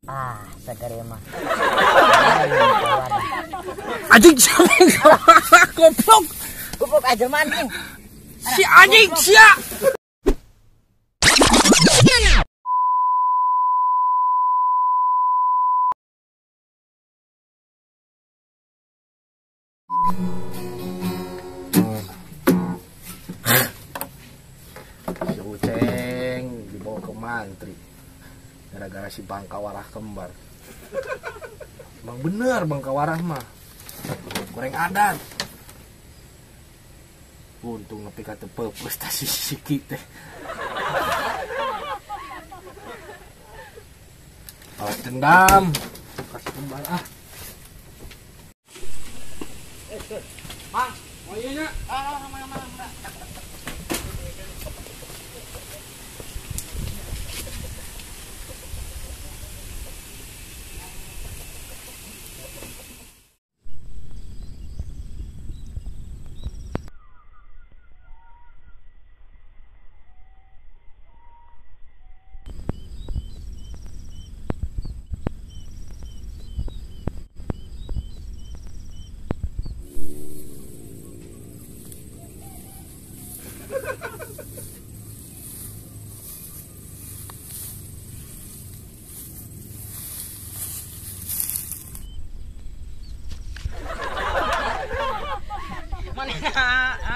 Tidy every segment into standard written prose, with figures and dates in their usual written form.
Ah, segar ya mah. Anjing goblok. Goblok aja maning. Si anjing sia. Si Uceng dibawa ke mantri gara-gara si Bangkawarah kembar. Emang bener Bangkawarah mah goreng adat. Untung nepi ka teu peupeus tah si Siki teh. Balas dendam kasih kembar ah. Mang, mau ieu nya? Ah, mana.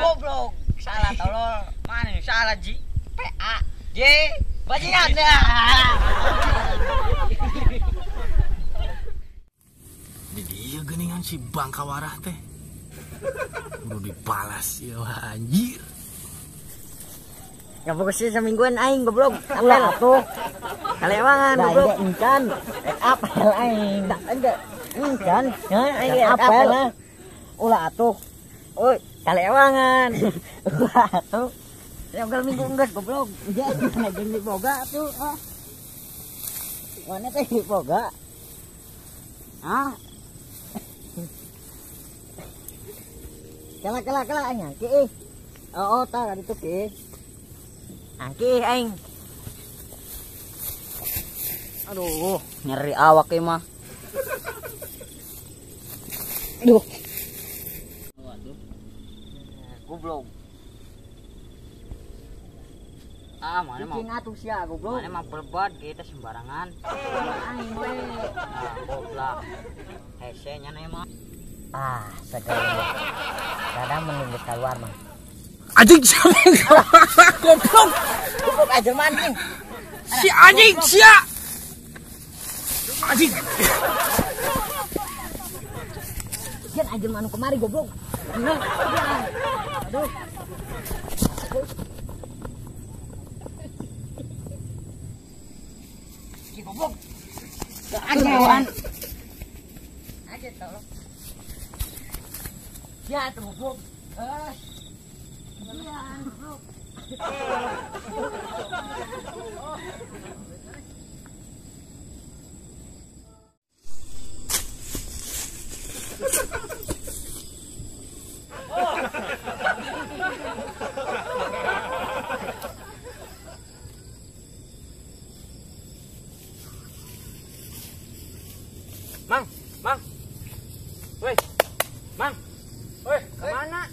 Goblok, salah tolol. Mana salah Ji? P A J bajingan dah. Di dia geuningan si Bangkawarah teh. Kudu dibalas ya anjir. Ya fokus sih semingguan aing goblok. Ulah atuh. Kalewangan goblok. Encan. Apel aing. Enggak. Encan. Aing apel. Ulah atuh. Oi, kalewangan. Ulah atuh. Ya unggal minggu enggeus goblok. Ya jeung diboga atuh. Ah. Mana teh diboga? Ah. Kela kela kela aing angki ih. Oh, tah ka ditu ki. Angki aing. Aduh, nyeri awak ieu mah. Aduh. Goblok. Ah, mana mau? Cicing atuh sia goblok. Mana mah berbuat kita sembarangan. Aing we. Nah, goblok. Hese nya mah. Ah, segar. Kadang menunggu keluar mah. Anjing goblok. Goblok aja maning. Si anjing sia. Anjing. Jan aja manu kemari goblok. Nah, aduh. Ki goblok. Aja. Aja tolong. Ya tuh goblok. Eh. Ya goblok. Mang, mang. Woi. Mang. Woi, kemana?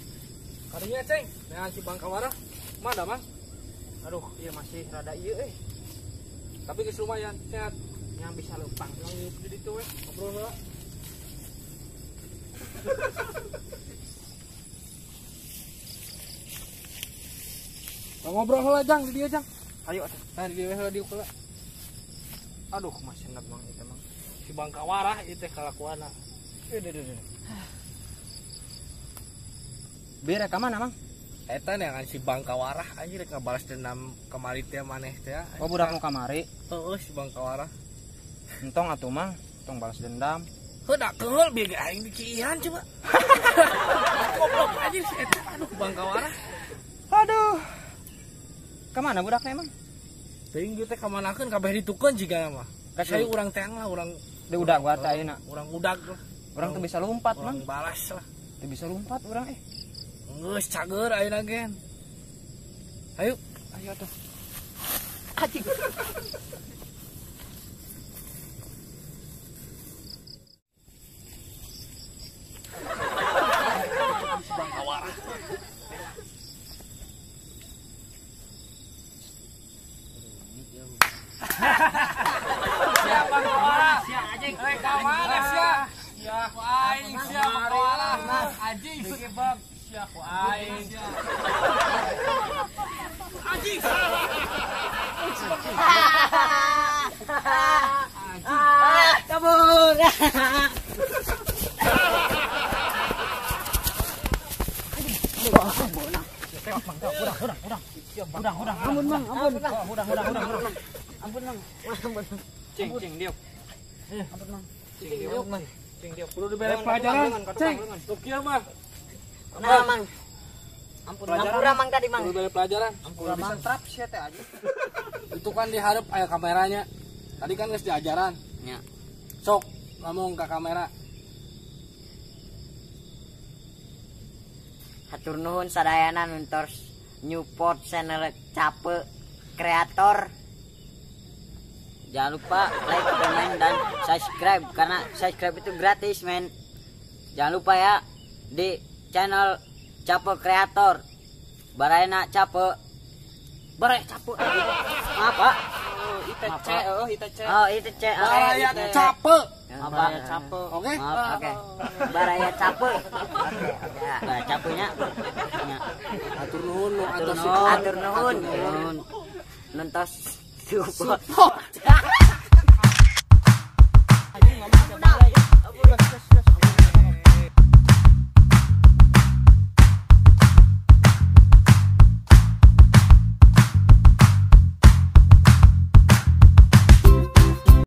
Karinya, Ceng. Nah, si Bangkawarah. Mana, Mang? Aduh, iya masih rada ieu euy. Tapi geus lumayan sehat. Yang bisa lempang. Yang ngeup di ditu we, ngobrol heula. Ngobrol heula Jang di dieu, Jang. Ayo atuh. Nah, di dieu heula dieu heula. Aduh, masih enak Mang itu Mang. Si Bangkawarah ieu teh kalakuanna. Duh. Bira ka mana, Mang? Eta neangan si Bangkawarah anjir rek ngabalas dendam kamari teh maneh teh. Oh, budak nu kamari. Heeh, si Bangkawarah. Entong atuh, Mang, tong balas dendam. Heuh da keul bieu ge aing diciihan coba. Goblok anjir si eta, aduh Bangkawarah. Aduh. Ka mana budakna emang? Teuing ieu teh kamanakeun kabeh ditukeun jiga mah. Kasih urang teang lah, urang di udag wae teh ayeuna. Urang udag lah. Urang teu bisa lompat, Mang. Mang. Balas lah. Teu bisa lompat urang eh. Geus cager ayeuna gen. Ayo, ayo atuh. Anjing. Anjing bang sia ku aing. Anjing. Kabur. Hudang. Ampun, Mang, ampun. Hudang. Ampun, Mang. Ampun. Cing diuk. Ampun, Mang. Cing diuk. Kudu dibere pelajaran. Cing, nu kieu mah. Nah, Mang. Ampun, ampura Mang tadi, Mang. Kudu dibere pelajaran. Ampura, Mang. Trap sia teh aja. Itu kan diharap aya kameranya. Tadi kan geus diajaran. Nya. Sok ngomong ke kamera. Hatur nuhun sadayana nuntos Newport channel Cape Kreator. Jangan lupa like, komen, dan subscribe karena subscribe itu gratis, men. Jangan lupa ya di channel Cape Kreator. Barayana Cape. Baraya Cape. Maaf, Pak. ITC, ITC. Oh, ITC. Baraya Cape. Baraya Cape. Oke. Oke. Baraya Cape. Oke, oke. Baraya Capenya. Atur nuhun, atur nuhun. Nontos support.